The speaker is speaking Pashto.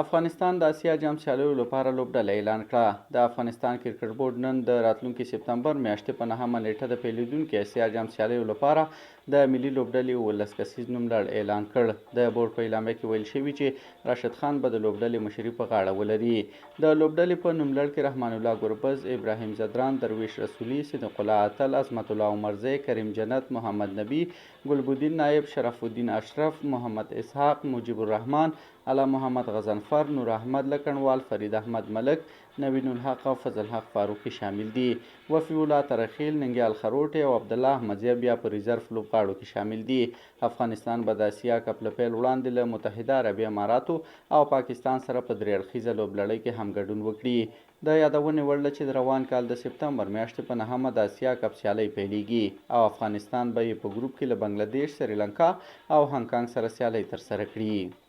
افغانستان د اسیا جام سیالیو لپاره لوبډله اعلان کړه. د افغانستان کرکټ بورډ نن د راتلونکې سپتمبر میاشتې په نهمه نېټه د پیلېدونکې اسیا جام سیالیو لپاره د ملي لوبډلې 17 کسیز نوملړ اعلان کړ. د بورډ په اعلامیه کې ویل شوي چې راشد خان به د لوبډلې مشري په غاړه ولري. د لوبډلې په نوملړ کې رحمان الله ګربز، ابراهیم ځدران، درویش رسولي، صدیق الله اتل، عظمت الله عمرزی، کریم جنت، محمد نبي، ګلبدین نایب، شرف الدین اشرف، محمد اسحاق، مجیب الرحمن، علا محمد غضنفر، نور احمد لکڼوال، فرید احمد ملک، نوین الحق او فضل حق فاروقي شامل دي. وفي الله تره خېل، ننګیال خروټی او عبدالله احمدزی بیا په ریزرف لوبغاړو کې شامل دي. افغانستان به د اسیا کپ له پیل وړاندې له متحده عربي اماراتو او پاکستان سره په درې اړخیزه لوبلړۍ کې هم ګډون وکړي. د یادونې وړ ده چې د روان کال د سپتمبر میاشتې په نهمه د اسیا کپ سیالۍ پیلېږي او افغانستان به یې په ګروپ کې له بنګله دېش، سریلانکا او هانګ کانګ سره سیالۍ ترسره کړي.